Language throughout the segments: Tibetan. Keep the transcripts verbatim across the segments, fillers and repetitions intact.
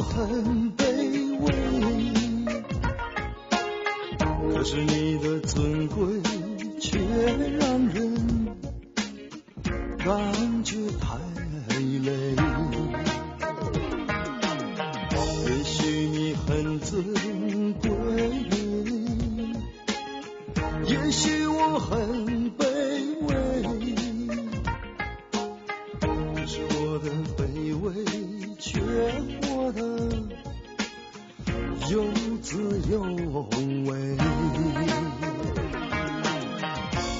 很卑微，可是你的尊贵却让人感觉太累。也许你很尊贵，也许我很卑微，可是我的卑微却活得 有滋有味，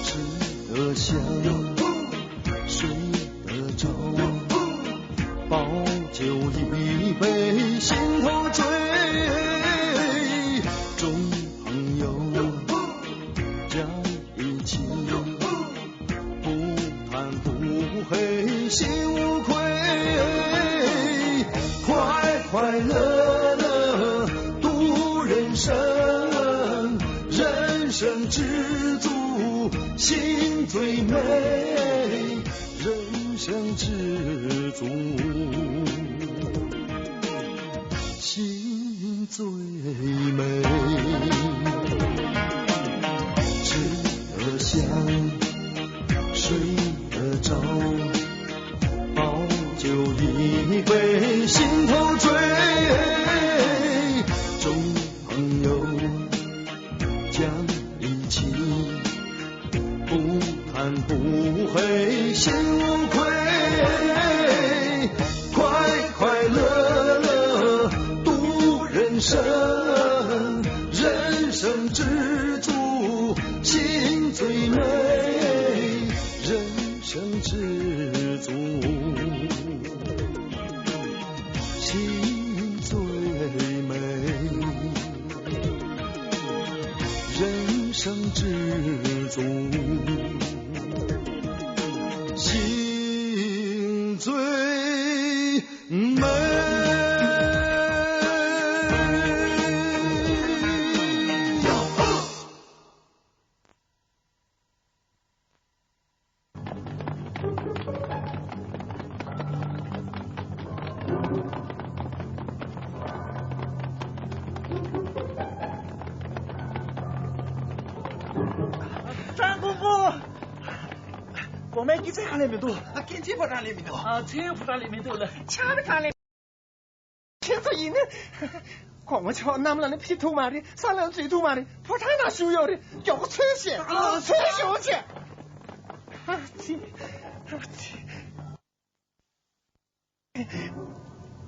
吃得香，睡得着，饱酒一杯心头醉。众朋友讲 一起，不贪不黑心无愧，快快乐乐度人生，人生知足心最美，人生知足 心最美。吃得香，睡得着，饱酒一杯心头醉。众朋友讲义气， 不贪不黑心无愧，快快乐乐度人生，人生知足心最美，人生知足心最美。 人生知足，心最美。 ཀྲང་ཀུང་ཀུང་། གོང་མའི་སྐྱེད་ཚལ་གང་ལས་མི་འདུག་ཨ། སྐྱེད་ཚལ་ཕོ་བྲང་ལས་མི་འདུག་ཨ། ཚལ་ཕོ་བྲང་ལས་མི་འདུག་ལ། ཆར་གང་ལས། ཁྱེད་ཚོ་ཡིན་ན། གོང་མ་མཆོག་གནམ་ལ་ནི་ཕེབས་ཐུབ་མ་རེད། ས་ལ་འཛུལ་ཐུབ་མ་རེད། ཕོ་བྲང་ནང་བཞུགས་ཡོད་རེད། མགྱོགས་པོ་ཚུར་བཤད། ཚུར་ཤོག་བྱས། ཨ་ཙི། ཨ་ཙི།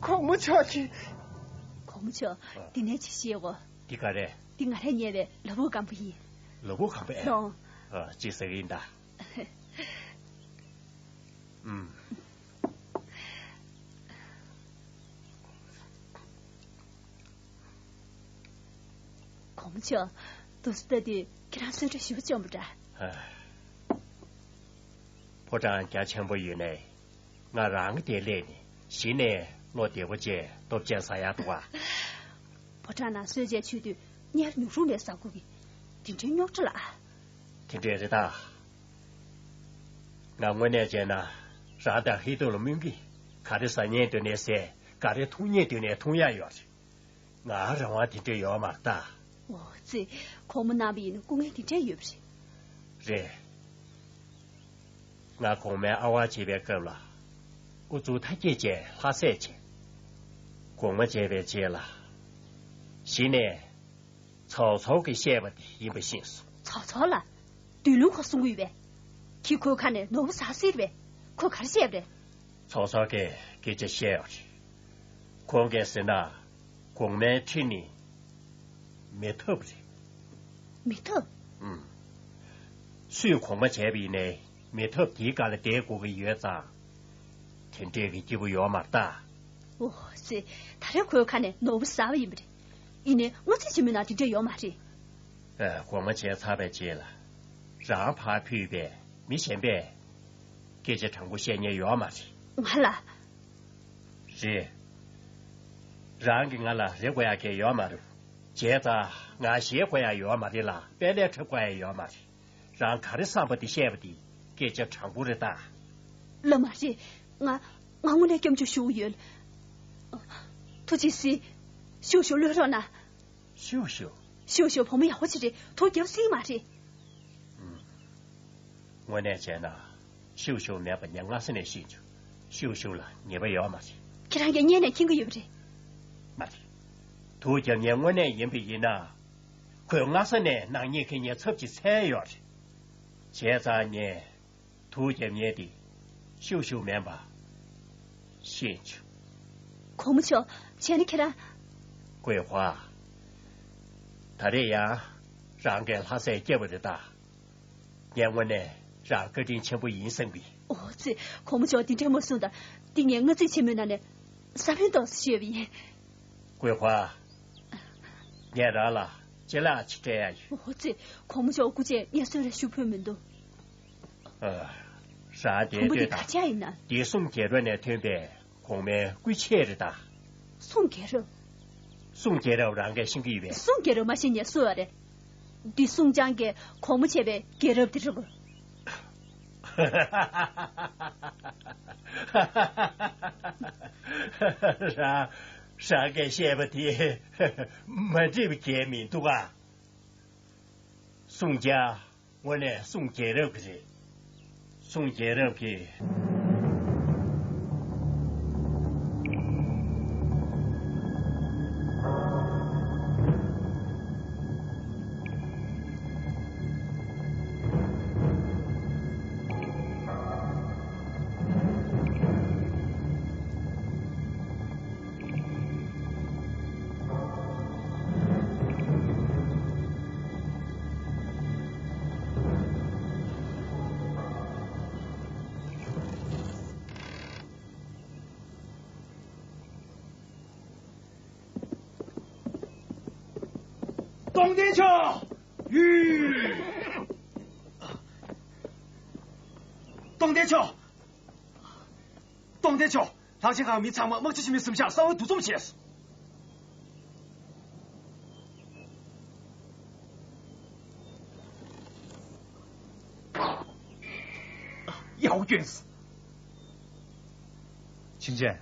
གོང་མ་མཆོག་གིས། གོང་མ་མཆོག་ཨ། འདི་ནས་ཅིག་བཤད་འོ། འདི་ག་རེད། འདི་ང་རས་ཉོས་པའི་ལ་ཕུག་སྐམ་པོ་ཡིན། ལ་ཕུག་སྐམ་པོ་ཨེ། ལོང་། ཨ། ཅི་ཟེར་གི་ཡིན་ད། ཨུམ། གོང་མ་མཆོག་དུས་སུ་ལྟ་དུས་ཁྱེད་རང་གསོལ་གྲབས་ཞུ་བ་བཅོམ་པ་འདྲ། ཨ། ཕོ་བྲང་རྒྱ་ཆེན་པོ་ཡོད་ནའི། ང་རང་གི་དེར་སླེབས་ནས་གཞི་ནས་བློ་བདེ་པོ་བྱས་སྟོབས་ཆེན་ཟ་ཡག་འདུག་ག་ཕོ་བྲང་ནང་གསོལ་ཇ་མཆོད་དུས་གཉེར་ཉུང་རུང་ནས་ཟ་དགོས་ཀྱི། དེ་འདྲའི་རྙོག་དྲ་ལ། དེ་འདྲའི་རེད་ད། ང་དངོས་གནས་བྱས་ན་རང་དང་ཧི་ཏོ་ལ་སྨོན་གི། ག་རེ་ཟ་སྙིང་འདོད་ནས་ཟས། ག་རེ་འཐུང་སྙིང་འདོད་ནས་འཐུང་ཡག་ཡོད་རེད། ང་རང་དབང་དེ་འདྲ་ཡོད་མ་རེད་ད། འོ་ཙི། གོང་མ་གནང་བ་ཡིན་ན་སྐུ་ངལ་དེ་འདྲ་ཡོད་པ་རེད། རེད། ང་གོང་མའི་ཨ་ཝ་བྱེད་པའི་སྐབས་ལ། ཨུ་ཚུགས་མཐའ་སྐྱེལ་བྱས་ལྷ་སྲས་བྱས། གོང་མ་བྱས་པའི་རྗེས་ལ། གཞི་ནས། ཚོགས་གཙོ་གིས་བཤད་པ་དེ་ཡིན་པ་ཤེས་སོང་། ཚོགས་གཙོ་ལ། མདུན་ལམ་ཁ་སྲུང་གི་ཡོད་པས། ཁྱི་ཁོའི་ཁ་ནས་ནོར་བུ་ཟ་སྲིད་པས། ཁོས་ག་རེ་བཤད་པ་རེད། ཚོགས་གཙོ་གིས་སྐད་ཆ་བཤད་པ་རེད། ཁོང་གིས་ཟེར་ན། གོང་མའི་ཁྲི་ནི་མེ་ཐབ་རེད། མེ་ཐབ། ཨུམ། སུས་གོང་མ་བྱས་པ་ཡིན་ནའི་མེ་ཐབ་དེའི་སྒང་ལ་བསྡད་དགོས་ཀྱི་ཡོད་ཙང་། དེ་འདྲས་ཀྱི་སྐྱིད་པོ་ཡོད་མ་རེད་ད། འོ་ཙི། ད་རེས་ཁོའི་ཁ་ནས་ནོར་བུ་ཟ་བ་ཡིན་པ་རེད། ཡིན་ནའི་སྔོན་རྩིས་བྱེད་མི་ནང་དེ་འདྲས་ཡོད་མ་རེད། ཨ། གོང་མ་བྱས་ཚར་བའི་རྗེས་ལ། རང་ཕར་ཕུད་པས་མི་གཞན་པས་སྐད་ཆ་དྲང་པོ་བཤད་མཁན་ཡོད་མ་རེད། ང་ལ། རེད། རང་གིས་ང་ལ་རེ་དགོས་ཡག་གང་ཡང་ཡོད་མ་རེད། བྱས་ཙང་ང་ཞེད་དགོས་ཡག་ཡོད་མ་རེད་ལ། དཔེ་ལས་འཁྲབ་དགོས་ཡག་ཡོད་མ་རེད། རང་ག་རེ་བསམ་པ་དེ་བཤད་པ་དེ་སྐད་ཆ་དྲང་པོ་རེད་ད། ལགས་མ་རེད། ང་། ང་དངོས་གནས་སྐྱབས་འཇུག་ཞུ་གི་ཡོད། ཐུགས་རྗེ་གཟིགས། ཤུགས་ཤུགས་གློད་རོགས་གནང་། ཤུགས་ཤུགས། ཤུགས་ཤུགས་བུ་མོ་ཡག་པོ་ཅིག་རེད། དུག་རྒྱབ་སྲིད་མ་རེད། ཨུམ། དངོས་གནས་བྱས་ན་ཤུགས་ཤུགས་མེད་པ་ངས་སྔ་ས་ནས་ཤེས་བྱུང་། ཤུགས་ཤུགས་ལ་ཉེས་པ་ཡོད་མ་རེད། ཁྱེད་རང་གིས་སྔོན་ནས་མཁྱེན་གྱི་ཡོད་པ་རེད། མ་རེད། དུག་རྒྱབ་མཁན་དངོས་གནས་ཡིན་པ་ཡིན་ན། ཁོས་སྔ་ས་ནས་ནག་ཉེས་ཁེ་ཉེས་ཚབས་ཀྱིས་འཚོལ་ཡོད་རེད། བྱས་ཙང་ངས་དུག་རྒྱབ་མཁན་དེ་ཤུགས་ཤུགས་མིན་པ་ཤེས་བྱུང་། གོང་མ་མཆོག། བྱས་ན་ཁྱེད་རང་། ཀུའེ་ཧྭ། ད་རེས་ཡང་རང་གིས་ལྷ་སར་སྐྱེལ་བ་རེད་ད། ངས་དངོས་གནས་རང་བཀའ་དྲིན་ཆེན་པོ་ཡིན་བསམ་གི། ཨོ་ཙི། གོང་མ་མཆོག་འདི་འདྲས་མ་གསུངས་དང་། འདི་ངས་མངའ་སྡེ་ཆེན་མོའི་ནང་ནས་བཟའ་ཕན་ཏོག་ཙམ་ཞུས་པ་ཡིན། ཀུའེ་ཧྭ། ངས་རང་ལ་ཅ་ལག་ཅིག་སྤྲད་ཡ་ཡོད། ཨོ་ཙི། གོང་མ་མཆོག་སྐུ་མཁྱེན། ངས་གསོལ་རས་ཞུ་ཕོད་མི་འདུག། ཨ། རང་དེ་བུ་མོ་འདི་ལྟོས་དང་། ག་ཆ་ཡིན་ན། འདི་སུང་རྒྱལ་རབས་ནས་ཐོན་པའི་གོང་མའི་སྐུ་ཆས་རེད་ད། སུང་རྒྱལ་རབས། སུང་རྒྱལ་རབས་རང་གིས་ཤེས་ཀྱི་ཡོད་པས། སུང་རྒྱལ་རབས་མ་ཤེས་མཁན་སུ་ཡོད་རེད། འདི་སུང་ཅང་གིས་གོང་མ་བྱས་པའི་རྒྱལ་རབས་དེ་རེད་པ། རང་རང་གིས་བཤད་པ་དེ་མ་འགྲིག་པ་གང་ཡང་མི་འདུག་ག། སུང་ཅང་དངོས་གནས་སུང་རྒྱལ་རབས་ཀྱི་རེད། སུང་རྒྱལ་རབས་ཀྱི། སྟོང་ལྡན་མཆོག། ཡུ། སྟོང་ལྡན་མཆོག། སྟོང་ལྡན་མཆོག། ལྷག་ཆེན་ཁང་མི་ཚང་མ་དམག་སྤྱི་ཆེན་མོའི་གཟིམ་ཤག་གསང་བ་འདུ་འཛོམས་བྱས་སོང་། ཡའོ་ཀུན། ཆིང་ཅན།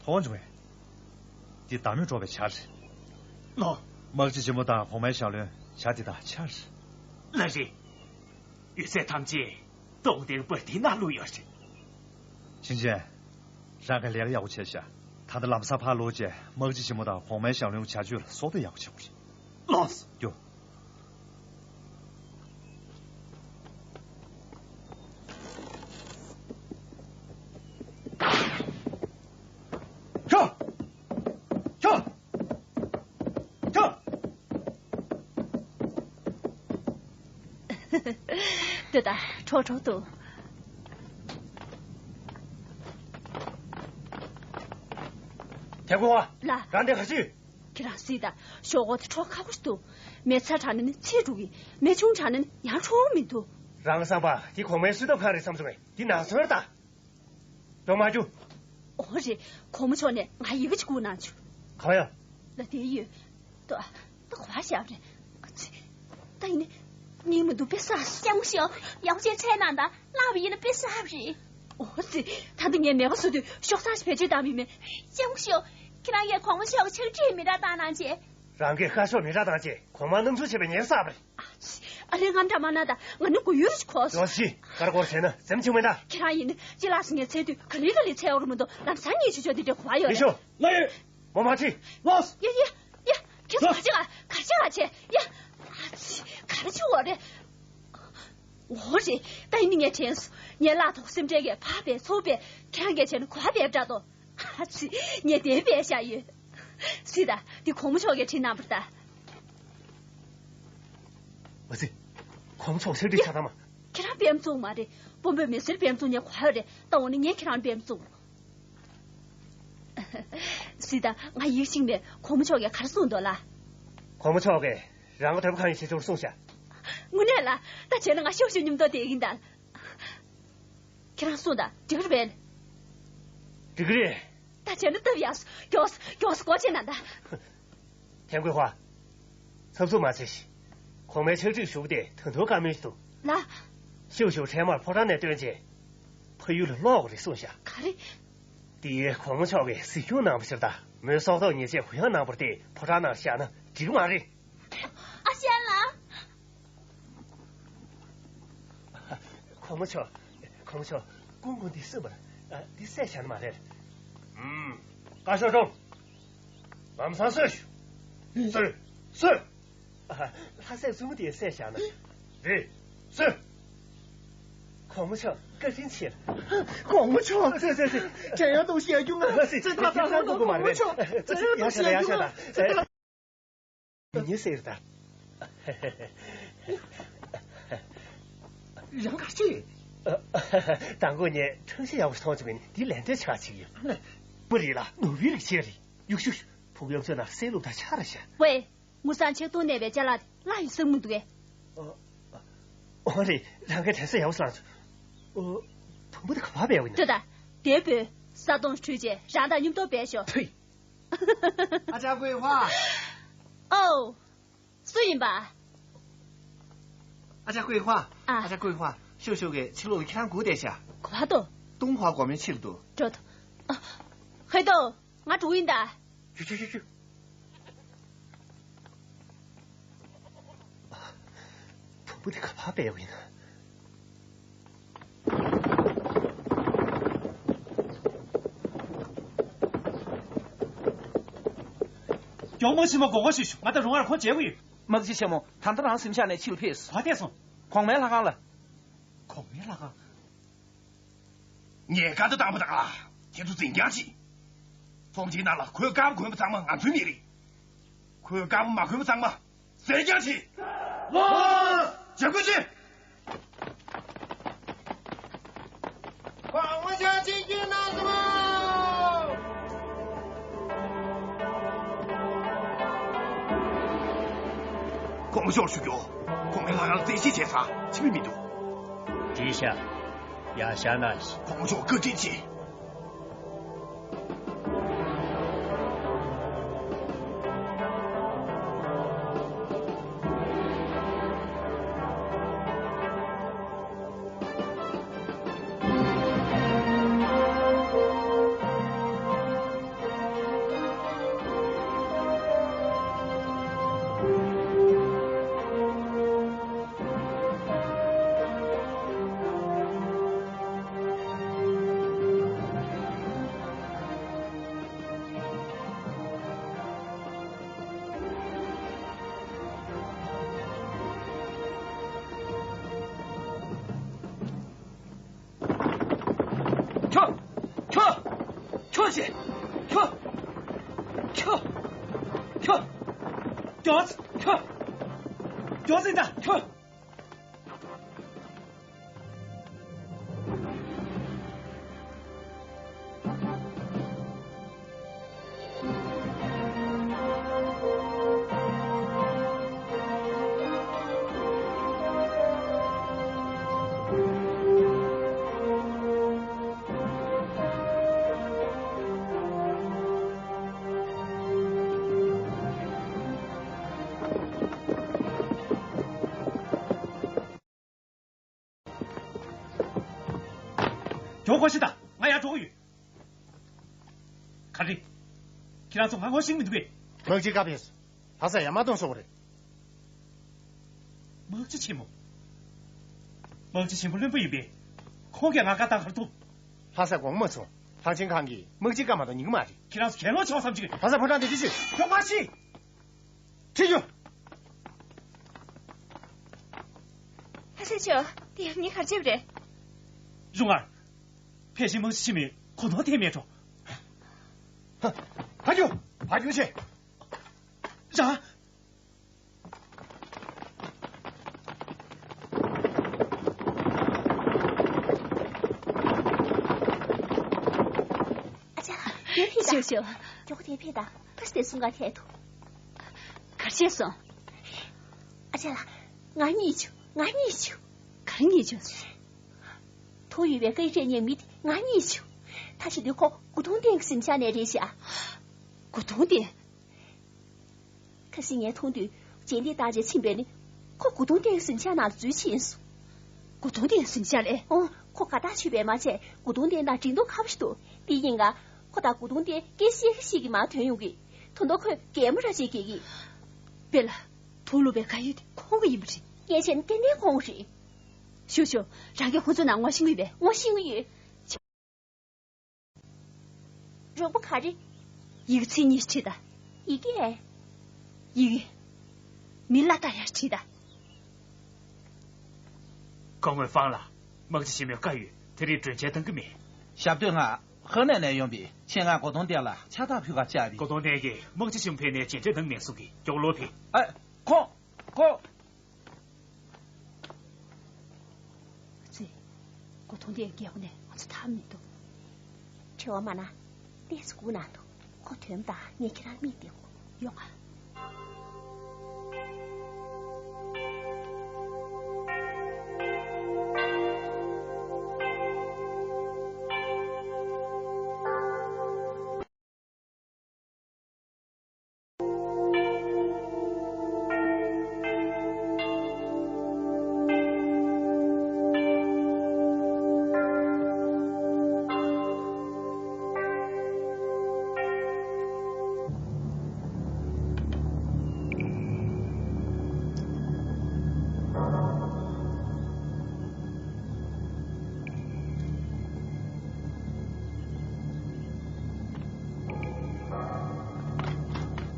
མཐོང་བྱུང་བས། འདི་བདག་མེད་འགྲོ་བའི་ཇ་རེད། ལགས། དམག་སྤྱི་ཆེན་མོ་དང་གོང་མའི་ཞབས་བློན་ཇ་འདི་དག་ཆ་རེད། ལགས་རེད། ཡོད་ཚད་ཐམས་ཅད་སྟོང་ལྡན་པར་འདི་ནང་བླུགས་ཡོད་རེད། ཆིང་ཅན། རང་གིས་ལས་ཀ་ཡག་པོ་བྱས་ཤག། ད་ལྟ་ལམ་སང་ཕར་ལོག་རྗེས་དམག་སྤྱི་ཆེན་མོ་དང་གོང་མའི་ཞབས་བློན་ཇ་མཆོད་ལ་སྲོག་ཐོག་ཡག་པོ་བྱེད་དགོས་རེད། ལགས། རྒྱུགས། ཁྱོ། ཁྱོ། ཁྱོ། ལྟོས་དང་། ཁྲོག་ཁྲོག་འདུག། ཐེ་གོ་བ། ལགས། རང་དེ་ག་ཅི། ཁྱེད་རང་གཟིགས་དང་། ཞོག་ཁོག་དེ་ཁྲོག་ཁ་པོ་ཞིག་འདུག། མེ་ཚ་དྲགས་ན་ནི་ཚིག་འགྲོ་གི། མེ་ཆུང་དྲགས་ན་ནི་ཡང་ཁྲོག་མི་འདུག། རང་བསམ་པ་དེ་གོང་མའི་སུས་བཏབ་ཁང་རེད་བསམ་སོང་བས། འདི་ནང་ཚོར་ད། འགྲོ་མ་རྒྱུགས། ཨོ་རེད། གོང་མ་མཆོག་ནས་ང་ཡི་གེ་ཅིག་བསྐུར་གནང་བྱུང་། གང་ཡང་། ལ་དེ་ཡོད། ད་ད་ག་པར་བཞག་པ་རེད། ཨ་ཙི། ད་ཡིན་ནི། ཉན་མི་འདུག། དཔེ་བསགས། སྐྱབས་མགོན་མཆོག། ཡག་པོ་བྱས་འཚོལ་གནང་དང་། བརླག་པ་ཡིན་ན་དཔེ་བསགས་པ་རེད། ཨོ་ཙི། ད་ལྟ་ངས་མེད་པ་བཟོ་དུས་ཤོག་ཚང་ཞིག་བེད་སྤྱོད་བཏང་མིན་མེད། སྐྱབས་མགོན་མཆོག། ཁྱེད་རང་གིས་གོང་མ་མཆོག་གི་ཕྱག་བྲིས་མི་འདྲ་བཏང་གནང་བྱས། རང་གིས་བཀའ་ཤོག་མི་འདྲ་བཏང་བྱས་གོང་མ་རྣམ་ཚོར་བྱེད་པའི་ཉེན་བསགས་པ་རེད། ཨ་ཙི། ཨ་ལས། རྔམ་དྲག་མ་གནང་དང་། ང་ནི་མགོ་ཡུ་རུ་ཅིག་གོ་སོང་། ཡོ་སི། ཀར་ཀོར་བྱས་ན་འཛེམ་ཆུང་མེད་ད། ཁྱེད་རང་ཡིན་ན་ཅི་ལགས་སུ་ངས་འཚོལ་དུས་ག་ལེ་ག་ལེ་འཚོལ་ཡོང་གི་མི་འདུག། ལམ་སང་ཉིད་ཆུ་ཆོག་འདི་འདྲའི་གོ་བ་ཡོད་རེད། ལེ་ཤོ། ལགས་ཡོད། མོ་མ་ཁྲིད། ལགས། ཡ་ཡ་ཡ། ཁྱེད་ཚོ་ག་ཅི་ག་ག་ཅི་ག་བྱས། ཡ། ཨ་ཙི། ག་རེ་བྱེད་འོ་རེད། འོ་རེད། ད་ཡིན་ནི་ངས་དྲན་སོང་། ངའི་ལག་ཐོག་སེམས་ཁྲལ་གྱིས་ཕར་ཕེབས་ཚུར་ཕེབས། ཁྱེད་རང་གིས་བྱས་ན་གོ་བ་ཕེབས་དྲག་ཏོ། ཨ་ཙི། ངས་དེ་སྦས་བཞག་ཡོད། སི་ད། འདི་གོང་མ་མཆོག་གིས་བྲིས་གནང་བ་རེད་ད། མ་ཟད། གོང་མ་མཆོག་ཕྱག་བྲིས་ཡ། ཆགས་ཐང་མ། ཁྱེད་རང་སྤེལ་བཙུགས་མ་རེད། དཔོན་པོས་མི་སེར་སྤེལ་བཙུགས་ནས་གོ་བ་རེད། ད་འོ་ན་ངས་ཁྱེད་རང་སྤེལ་བཙུགས། སི་ད། ང་ཡིག་ཤིག་ནས་གོང་མ་མཆོག་གིས་ག་རེ་གསུངས་འདུག་ལ། གོང་མ་མཆོག་གིས་རང་གི་དོལ་པོ་གང་ཡིན་བྱེད་ཆོག་གསུངས་ཤག། དངོས་གནས་ལ། ད་བྱས་ན་ང་ཤུགས་ཤུགས་མཉམ་དུ་བསྡད་ཀྱིན་གདའ། ཁྱེད་རང་གསུངས་དང་། འགྲིག་གི་རེད་པས། འགྲིག་གི་རེད། ད་བྱས་ན་སྟབས་ཡག་སོང་། མགྱོགས་སོང་། མགྱོགས་སོང་། སྒོ་ཕྱེ་གནང་དང་། ཐན་ཀུའེ་ཧྭ། འཚབ་འཚུབ་མ་བྱེད་ཤིག། གོང་མའི་ཕྱག་བྲིས་ཞུ་གི་དེ་ད་དུང་བཀའ་མོལ་ཞིག་འདུག། ལགས། ཤུགས་ཤུགས་འཕྲལ་མར་ཕོ་བྲང་ནས་བཏོན་རྗེས་ཕ་ཡུལ་ལ་ལོག་དགོས་རེད་གསུངས་ཤག། ག་རེ། དེ་གོང་མ་མཆོག་གིས་གཟིགས་སྐྱོང་གནང་བ་ཞིག་དང་། མོའི་སྲོག་ཐོག་ཉེས་ཆད་གུ་ཡངས་གནང་བར་བརྟེན་ཕོ་བྲང་ནང་བཞག་ན་འགྲིག་གི་མ་རེད། ཨ་ཞང་ལགས། གོང་མ་མཆོག་གོང་མ་མཆོག་སྐུ་མགོན་འདི་གསོན་པར། ཨ། འདི་བསད་བཞག་ན་མ་རེད། ཨུམ། བཀའ་ཤོག་སྒྲོམ། ལམ་སང་གསོལ་ཞུ། གསོལ། གསོལ། ཨ། ལྷ་སྲས་བཙུན་མོ་དེ་བསད་བཞག་ན། རེད། གསོལ། གོང་མ་མཆོག་བཀའ་དྲིན་ཆེ། གོང་མ་མཆོག་གསོལ་གསོལ་གསོལ། བྲན་གཡོག་ཏུ་བཞག་རྒྱུ་ང་ཙི་ཏག་ཏག་ཧོན་ནོ། གོང་མ་མཆོག་བྲན་གཡོག་ཏུ་བཞག་རྒྱུ་ང་ཙི་ཏག་ཏག། མི་ཉེས་ཟེར་ད། རང་ག་ཅི། དང་པོ་ངས་ཁྲང་ཤི་ཡག་པོ་མཐོང་བྱུང་། འདི་ལན་འདེབས་ཆ་ཅིག་ཡོད། སྤུ་རིགས་ལ་ནོར་བུའི་རིགས་ཆེ་རེད། ཡུག་ཤུ་ཤུ། ཕུག་གཡོག་ཚོའི་ནང་སེ་ལུག་དང་ཆ་ར་ཤ། ཝེ། དངུལ་སྲང་ཆིག་སྟོང་གནས་པའི་ཅ་ལག་དེ་གླ་ཡི་བསགས་མི་འདུག་གས། ཨོ་རེད། རང་གི་དྲན་གསོ་ཡག་པོ་སླེབས་སོང་། ཨོ། བོང་བུ་དེ་ག་པར་སྦས་ཡོད་ན། ལྟོས་དང་། དེ་བོད་ས་དོང་བྲུས་རྗེས་རང་དང་མཉམ་དུ་སྦས་ཤོག། ཕུད། ཨ་ཅག་ཀུའེ་ཧྭ། ཨོ། སུ་ཡིན་པ། ཨ་ཅག་ཀུའེ་ཧྭ། ཨ། ཨ་ཅག་ཀུའེ་ཧྭ། ཤོག་ཤོག་གི་ཕྱི་ལོགས་ལ་ཁྱེད་རང་སྒུག་བསྡད་ཤག། ག་པར་འགྲོ། ཏུང་ཧྭ་གོང་མའི་ཕྱིར་དུ། འགྲོ་ཐུབ། ཨ། ཧེ་ཏོ། ང་འགྲོ་གི་ཡིན་ད། ཆུ་ཆུ་ཆུ་ཆུ། བོང་བུ་དེ་ག་པར་སྦས་ཡོད་ན། མགྱོགས་མོ་ཕྱི་མ་དགོངས་པ་ཞུ་ཞུ། ང་དང་རུང་བར་ཁོང་མཇལ་གི་ཡོད། དམག་སྤྱི་ཆེན་མོ། ད་ལྟ་རང་གཟིམ་ཤག་ནས་ཕྱིར་ཕེབས་སོང་། ག་པར་ཐད་སོང་། གོང་མའི་ལྷ་ཁང་ལ། གོང་མའི་ལྷ་ཁང་། ངས་བཀའ་བརྡ་བཏང་པ་དང་། ཁྱེད་ཚོ་འཛིན་རྐྱང་བྱེད། ཚོམས་ཆེན་ནང་ལ་ཁོས་བཀའ་བཀོད་པ་ཚང་མ་ང་ཚོའི་མི་རེད། ཁོས་བཀའ་མ་བཀོད་པ་ཚང་མ་བཙན་རྐྱང་བྱེད། ལོ། བྱེད་དགོས་ཆེ། གོང་མ་མཆོག་ཆིབས་བསྒྱུར་གནང་སོང་ངོ་། གོང་མ་མཆོག་ཞུ་རྒྱུ། གོང་མའི་ལྷ་ཁང་ལ་བཙན་ཤེད་བྱས་ཙང་ཕྱིན་པ་མི་འདུག། བྲིས་ཤག། ཡར་བཞག་གནང་ཞིག། གོང་མ་མཆོག་བཀའ་དྲིན་ཆེ། ཁྱོ། ཁྱོ། ཁྱོ་ཞེས། ཁྱོ། ཁྱོ། ཁྱོ། མགྱོགས། ཁྱོ། མགྱོགས་ཟིན་ད། ཁྱོ། མགྱོགས་གོ་ཤི་ད། ང་ཡར་འགྲོ་གི་ཡོད། ག་རེ། ཁྱེད་རང་ཚོ་ང་ངོ་ཤེས་མི་འདུག་གས། དམག་སྤྱི་བཀའ་ཕེབས་སོང་། ལྷ་ས་ཡར་མར་གཏོང་སོང་བ་རེད། དམག་སྤྱི་ཆེན་མོ། དམག་སྤྱི་ཆེན་པོ་བློན་པོ་ཡིན་པས། ཁོང་གིས་ང་བཀའ་བཏང་ག་རེ་ཐུབ། ལྷ་ས་གོང་མ་མཆོག། ལྷ་ཆེན་ཁང་གིས་དམག་སྤྱི་བཀའ་མ་གཏོང་ཉན་གི་མ་རེད། ཁྱེད་རང་ཚོ་གྱེན་ལོག་བྱེད་རོགས་བསམ་གྱི། ལྷ་ས་ཕོ་བྲང་དེ་འདི་ཕྱིར། མགྱོགས་པ་ཞིག། ཁྲིད་རྒྱུ། ལྷ་ས་མཆོག། དེ་ཡང་ངས་ག་རེ་བྱས་པ་རེད། རུང་ཨར། ཕལ་ཆེར་དམག་སྤྱི་ཆེན་མོས་གོ་ནོར་ཐེབས་མེད་འགྲོ། ཕ་ཁྱུ། ཕ་ཁྱུ་ཆེ། རང་། ཨ་ཅག་ལགས། དེ་ཕེབས་དང་། ཞོ་ཞོ། མགྱོགས་དེ་ཕེབས་དང་། ཕ་སི་དེ་གསུང་ག་ཐད་དོ། ག་རེ་བྱས་སོང་། ཨ་ཅག་ལགས། ང་གཉིད་བྱུང་། ང་གཉིད་བྱུང་། ག་རེ་གཉིད་བྱུང་། ཐོག་ཡོད་པའི་སྐད་ཆ་ཉན་མི་དེ་ང་གཉིད་བྱུང་། ད་ཕྱི་དུས་ཁོ་སྒོ་ཐོང་སྟེང་གི་གཟིམ་ཤག་ནས་རེད་ཤག། སྒོ་ཐོང་སྟེང་། ཁ་སང་ངས་མཐོང་དུས་རྗེས་འདེད་བཏང་རྗེས་ཕྱིན་པས་ནི། ཁོ་སྒོ་ཐོང་སྟེང་གི་གཟིམ་ཤག་ནང་ལ་འཛུལ་ཕྱིན་སོང་། སྒོ་ཐོང་སྟེང་གི་གཟིམ་ཤག་ལས། ཨོ། ཁོ་དགའ་ཐག་ཆོད་པས་མ་ཚད་སྒོ་ཐོང་སྟེང་ནང་འགྲིག་མདོག་ཁ་པོ་ཞིག་འདུག། དེ་ཡིན་ག། ཁོ་དང་གོ་ཐོང་དེ་སྐད་ཤེས་ཀྱི་ཤེས་ཀྱི་མ་ཐོན་ཡོང་གི། དོན་དག་ཁོས་གད་མོ་ར་ཞིག་གད་གི། དཔེ་ལ། དུག་བླུགས་པའི་དགའ་ཡོད་དེ་ཁོང་གི་ཡིན་པ་རེད། ངས་བྱས་ན་ཏན་ཏན་ཁོང་གི་རེད། ཞུ་ཞུ། རང་གིས་ཁོང་ཚོ་ནང་ངོ་ཤེས་ཀྱི་ཡོད་པས། ངོ་ཤེས་ཀྱི་ཡོད། རོགས་པ་ག་རེ། ཡི་གེ་ཚིག་གཉིས་བྲིས་དང་། ཡི་གེ། ཡི་གེ། མི་ལ་ལྟ་ཡར་བྲིས་དང་། སྐུ་ངོ་ཧྥང་ལགས། དམག་སྤྱི་ཆེན་མོས་བཀའ་ཡོད། དེ་རིང་མགྲོན་ཆེན་གཏང་གི་མེད། ཞབས་སྟོན་ང་ཧ་ནན་ནས་ཡོང་པའི་ཆེད་མངགས་གོ་ཐོང་ཏན་ལ་ཕྱག་རྟགས་ཕུལ་གར་བཅར་བ་ཡིན། གོ་ཐོང་ཏན་གྱིས་དམག་སྤྱི་ཆེན་མོ་ཕེབས་ནས་མཇལ་འཕྲད་གནང་མེད་གསུང་གི། མགྱོགས་ལོག་ཕེབས། ཨ། ཁོང་། ཁོང་། ཙི། གོ་ཐོང་དེ་རྒྱལ་པོ་ནས་ང་ཚོ་ཐར་མི་འདུག་བྲེལ་བ་མ་གནང་། ཏོག་ཙམ་སྒུག་གནང་དང་། ཁོ་ཐོན་པ་དང་ངས་ཁྱེད་རང་མིག་བསྡད་དགོས། ཡོང་ང་།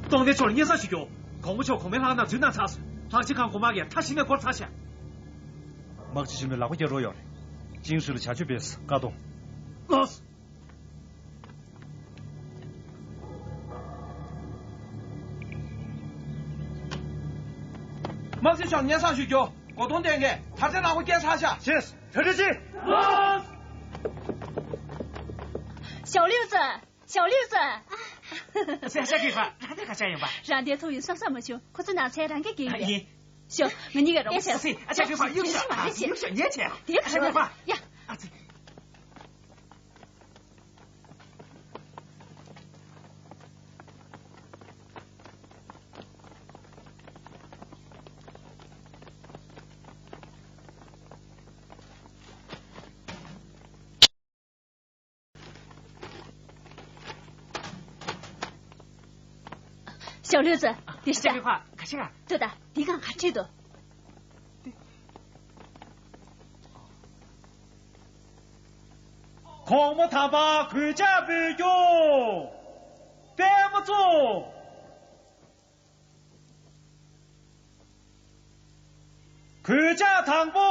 གཏོང་སྡེ་མཆོག་ལ་སྙན་སེང་ཞུ་རྒྱུ། གོང་མ་མཆོག་གོང་མའི་ལྷག་ནང་འཛུལ་གནང་ཚར་སོང་། ལྷག་བཅས་ཁང་གོང་མ་གིས་མཐའ་གཞི་ནས་བསྐོར་ཚར་ཤག་དམག་སྤྱི་ཆེན་མོའི་ལག་པ་རྒྱག་རོགས་ཡོད་རེད། ཅིང་ཧྲི་ལ་བྱ་སྤྱོད་སྤེལ་ས་བཀའ་གཏོང་། ལགས་སོ། དམག་སྤྱི་མཆོག་སྙན་སེང་ཞུ་རྒྱུ། གོ་ཐོང་ལྡན་མཁན་དར་ཆ་ནག་པོ་བསྐྱལ་ཚར་ཤག་ཞེས་གྲ་སྒྲིག་བྱེད། ཞའོ་ལིའུ་ཙི། ཞའོ་ལིའུ་ཙི། ཨ་ཅག་གི་ཕ། རང་དེ་ག་ཅག་ཡིན་པ། རང་དེ་ཐུག་ཡོང་བསམ་བསམ་མ་བྱུང་། ཁོ་ཚོ་ནགས་ཚལ་རང་གི་གི་ཡིན། ཡིན། ཞོ། ང་གཉིས་ཀ་རོགས་པ་བྱས། ཨ་ཅག་གི་ཕ། གཡུག་ཤོག་ཨ་ཅག་གཡུག་ཤོག་ཉན་བྱས། དེ་ཨ་ཅག་གི་ཕ། ཡ། ཨ་ཙི། ཞའོ་ལིའུ་ཙི། འདི་ཤ། ཨ་ཅག་གི་ཕ། ག་ཤ། ལྟོས་དང་། འདི་གང་ག་བྲིས་འདུག་གོང་མ་དམ་པ་གུས་ཕྱག་འབུལ་རྒྱུ། པད་མ་བཙུགས། གུས་ཕྱག་དང་པོ།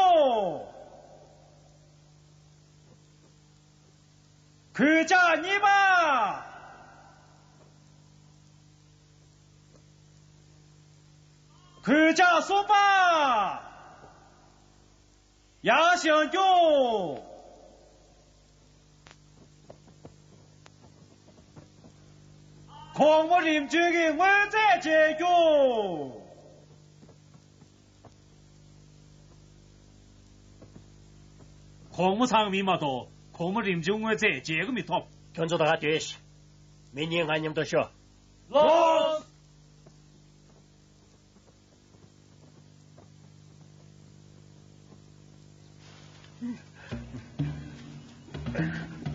གུས་ཕྱག་གཉིས་པ། གུས་ཕྱག་གསུམ་པ། ཡར་བཞེངས་རྒྱུ། གོང་མ་རིམ་བྱོན་གྱི་དངོས་རྫས་མཇལ་རྒྱུ། གོང་མ་ཚང་མིན་མ་གཏོགས་གོང་མ་རིམ་བྱོན་དངོས་རྫས་མཇལ་གྱི་མི་ཐོབ། ཁྱོད་ཚོ་ད་ག་སྡོད་ཤིག་མི་གཉིས་ང་མཉམ་དུ་ཤོག་ལགས།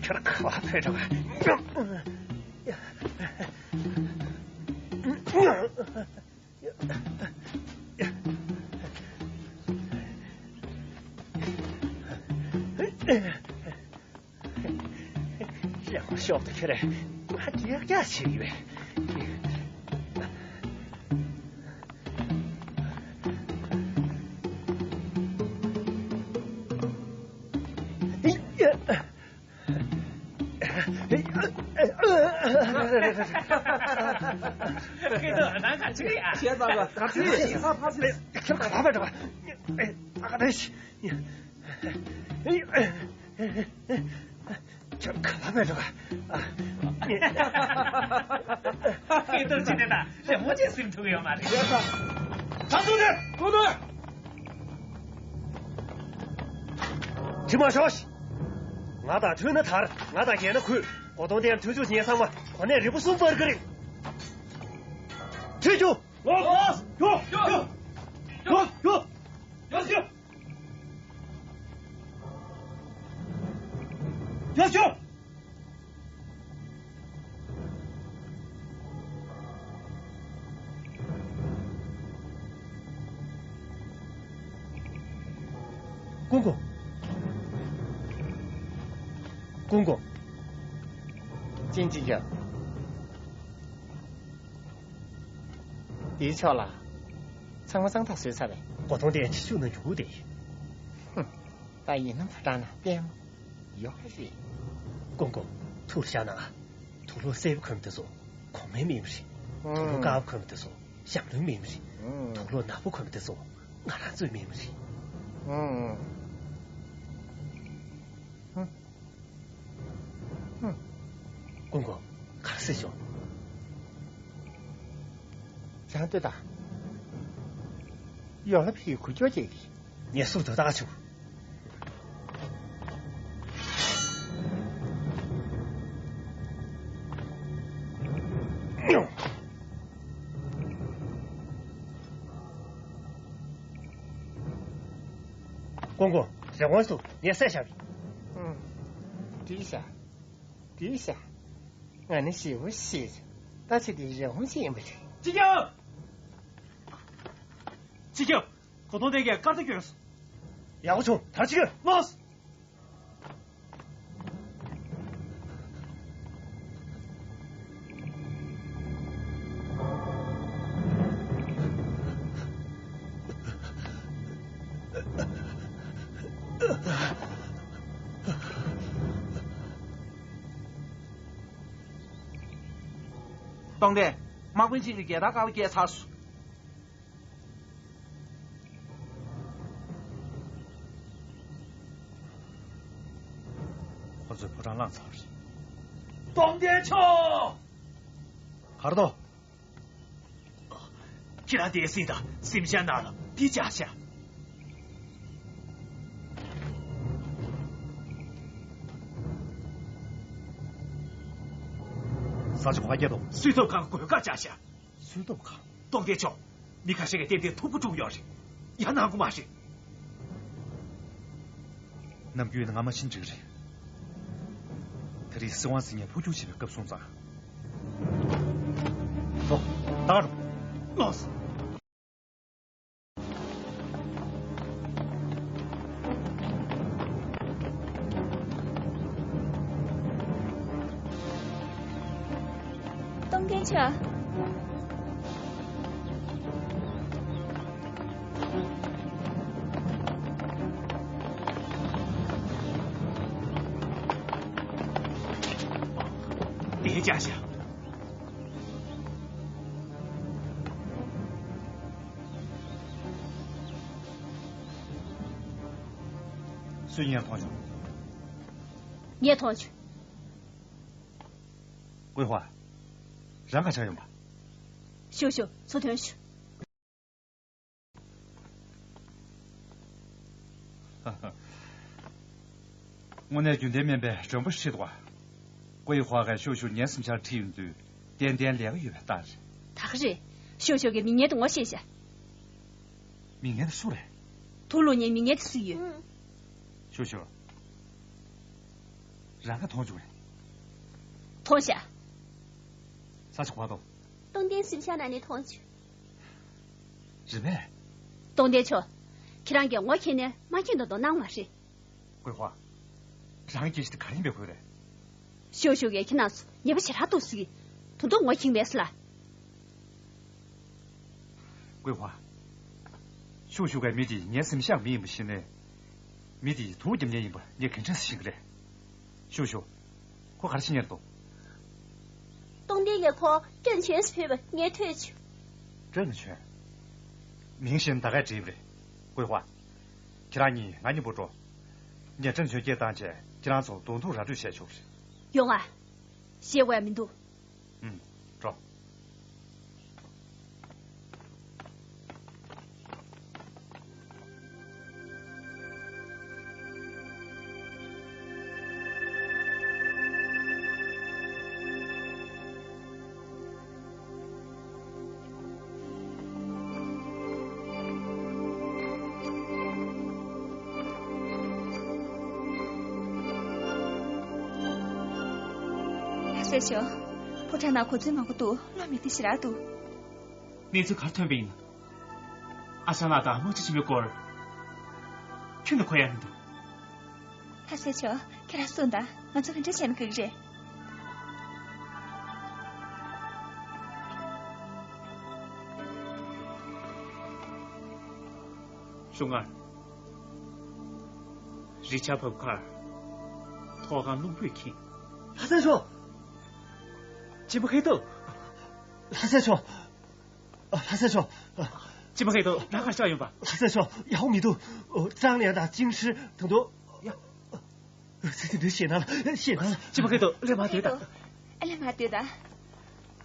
ཁྱོད་ག་པར་ཕེབས་འགྲོ་ག་ཡག་པོ་ཤོག་ཏུ་ཁྱེར། ང་ཀྱག་ཀྱག་བྱེད་ཀྱི་བས། ཁྱེད་ཚོ་ནང་ག་ཚོད་ཡ། ཁྱེད་ཚོ་ག་ཚོད་ཡ། ཁྱེད་ག་པར་འགྲོ་ག་ཨེ། ད་ག་ནས། ཁྱོད་ག་པར་འགྲོ་ག་ཨ། སྐད་སྟོར་བྱས་ནས་ད་རི་མོ་ཅིག་ཟིན་ཐུབ་ཡོད་མ་རེད། ད་ཚུར་ནས་ཐུག་ཐུག་ཁྲི་མ་ཤོག་ང་དང་ཐུག་ན་དར། ང་དང་རྒྱལ་ན་ཁུལ། གོ་དོང་དེར་ཐུག་ཆུ་ཉེ་ཚང་མ་གོ་གནས་རིལ་པོ་གསུམ་སྤར་གི་རེད། ཁྲི་ཆུ། ཡོ། ཡོ། ཡོ། ཡོ། ཡོ། ཡོ། ཡོ། ཀུན་དགའ། ཀུན་དགའ། ཅིན་ཅི་ཡ། དེའི་ཕྱོགས་ལ། ཚང་མ་གཙང་དག་བཟོས་ཚར་བས། སྒོ་ཐོང་དེ་ཕྱི་ཕྱོགས་ན་འཇུག་དེ། ཧུམ། ད་ཡིན་ན་ཕོ་བྲང་ན་ལྟད་མོ་ཡོད་རེད། ཀུན་དགའ། ཐུགས་ལ་བཞག་ན། དུག་ལོག་སེར་པོ་གོན་པ་དེ་ཚོ་གོང་མའི་མི་མ་རེད། དུག་ལོག་དཀར་པོ་གོན་པ་དེ་ཚོ་ཞང་བློན་མི་མ་རེད། དུག་ལོག་ནག་པོ་གོན་པ་དེ་ཚོ་ང་རང་ཚོའི་མི་མ་རེད། ཀུན་དགའ། ག་རེ་ཟེར་བྱུང་། རང་ལྟོས་དང་། ཡོང་ལ་ཕྱིའི་འགུལ་སྐྱོད་ཅིག་ངས་སུ་དོ་བདག་བྱུང་། ཀུན་དགའ། རི་བོང་སུ་ངས་བསད་བཞག་རེད། ཨང་། འགྲིག་ཤག་འགྲིག་ཤག་ང་ནི་ཞེ་པོ་ཞེད་བྱུང་། ད་ཆ་དེ་རི་བོང་ཞིག་ཡིན་པ་རེད། ཅི་ཀྱང་། ཅི་ཀྱང་། གོ་ཐོང་དེ་གས་སྐར་རྟ་སྐྱོན་སོང་། ཡག་པོ་བྱུང་། ད་ཅི་ཀྱང་། ལོས། གཏོང་དེ། དམག་དཔོན་གཅིག་གིས་རྒྱལ་དར་དཀར་པོ་བསྐྱལ་ཚར་སོང་། ཁོ་ཚོས་ཕོ་བྲང་བླངས་ཚར་རེད། གཏོང་དེ་ཆོ། གར་དོ། ཁྱེད་རང་དེའི་སྲིད་དང་སེམས་ཤ་ན་ལ་དེ་བཅག་ཤ། ས་ཆ་གོ་བ་སྐྱེད་དོ། སུས་ཐོབ་གང་གོས་ཀ་བཅག་ཤ། སུས་ཐོབ་གང་། གཏོང་དེ་ཆོ། མི་ཁ་ཤས་ཀྱིས་ཏན་ཏན་ཐུག་པོ་བཀྲུམ་ཡོད་རེད། ཡང་ནང་གོ་མ་རེད། ནམ་རྒྱུན་ང་མ་ཕྱིན་འགྲིག་རེད། ད་རེས་སྲིད་དབང་ཟིན་ཉེ་འཕོ་འགྱུར་བྱེད་པའི་སྐབས་སོང་ཙང་། ལོ། ད་རུང་། ལོས། གཏོང་མཁན་ཆ། དེ་ཅག་ཤ། སུས་ངས་མཐོང་བྱུང་། ངས་མཐོང་བྱུང་། ཀུའེ་ཧྭ། རང་ག་ཆགས་ཡོང་པ། ཞོ་ཞོ། ཚུར་ཐོན་ཤོག་དངོས་གནས་རྒྱུན་ལྡན་མིན་པའི་མགྲོན་པོ་ཞིག་ཁྲིད་འདུག་པ། ཀུའེ་ཧྭ་གིས་ཞོ་ཞོ་ངའི་སེམས་ཤར་ཁྲིད་ཡོང་དུས་ཏན་ཏན་ལས་ཀ་ཡོད་པའི་རྟགས་རེད། ད་ག་རེད། ཞོ་ཞོ་གི་མིང་སྙན་དེ་ངོ་ཤེས་ཤག་མིང་སྙན་དེ་སུ་རེད། དུག་ལོག་ངའི་མིང་སྙན་དེ་སུ་ཡོད། ཞོ་ཞོ། རང་ག་མཐོང་བྱུང་རེད། མཐོང་ཤག་ས་ཆ་གོ་བ་དོ། གཏོང་ལྡན་སེམས་ཤར་ནང་ནས་མཐོང་བྱུང་། རེད་པས། གཏོང་ལྡན་མཆོག་ཁྱེད་རང་གིས་ངོ་མཁྱེན་ནས་མ་མཁྱེན་མདོག་མདོག་གནང་བ་རེད། ཀུའེ་ཧྭ། རང་གི་སྐད་ཆ་དེ་ག་རེ་ཡིན་པའི་ཁུལ་རེད། ཞོ་ཞོ་གིས་ཁྱེད་རང་ཚོ་ཉེས་པ་ཞེ་དྲག་འདུག་ཟེར་གི། དོན་དུ་ངོ་མཁྱེན་མེད་ཟེར་ལ། ཀུའེ་ཧྭ། ཞོ་ཞོ་གིས་མི་དེ་ངའི་སེམས་ཤར་མི་ཡིན་པ་ཤེས་ནས། མི་དེ་དུག་རྒྱབ་མཁན་ཡིན་པ་ངས་ག་འདྲས་ཤེས་ཀྱི་རེད། ཞོ་ཞོ། ཁོ་ག་རེ་བྱེད་མཁན་རེད་དོ། གཏོང་ལྡན་གྱིས་ཁོ་ཀྲེང་ཆོན་སུ་ཕུལ་བ་ངས་ཐོས་བྱུང་། ཀྲེང་ཆོན། མིང་གཞན་ད་གས་བྲིས་པ་རེད། ཀུའེ་ཧྭ། ཁྱེད་རང་གཉིས་ང་གཉིས་པོ་འགྲོ། ངས་ཀྲེང་ཆོན་སྐད་བཏང་བྱས་ཁྱེད་རང་ཚོ་གདོང་ཐུག་ར་སྤྲོད་བྱས་ཆོག་གི་རེད། ཡོང་ཨ། ཞེད་དགོས་ཡ་མི་འདུག་ཨུམ། འགྲོ། ལྷ་ས་ཞོ། ཕོ་བྲང་ནང་གོ་མཚོན་མང་པོ་འདུག་བློ་མི་བདེ་ཞེ་དྲག་འདུག་གནས་ཚུལ་ག་རེ་ཐོན་པ་ཡིན་ན། ཨ་ཞང་ལགས་དང་དམག་སྤྱི་ཆེན་མོའི་སྐོར། ཁྱོན་ནས་གོ་ཡ་མི་འདུག་ལྷ་སྲས་མཆོག་ཁྱེད་རང་གསུངས་དང་། ང་ཚོ་ག་འདྲ་བྱས་ན་དགའ་གི་རེད། ཞུ་ང་། རི་ཆ་བབ་ཁར་ཐོག་ཁང་རླུང་བུས་ཁེངས། ལྷ་སྲས་མཆོག་གཅེན་པོ་ཧེ་ཏོ། ལྷ་སྲས་མཆོག་ལྷ་སྲས་མཆོག་གཅེན་པོ་ཧེ་ཏོ། རང་ག་རེ་ཆགས་ཡོད་པ། ལྷ་སྲས་མཆོག་ཡག་པོ་མི་འདུག་ཀྲང་ལེ་དང་ཅིང་ཧྲི་དང་དོ། ཡ། ཚེ་ཚེ་འདི་ཤེས་ན་ལ་ཤེས་ན་ལ། གཅེན་པོ་ཧེ་ཏོ་ལས་མ་སྡོད་དང་། ཨ་ལས་མ་སྡོད་དང་།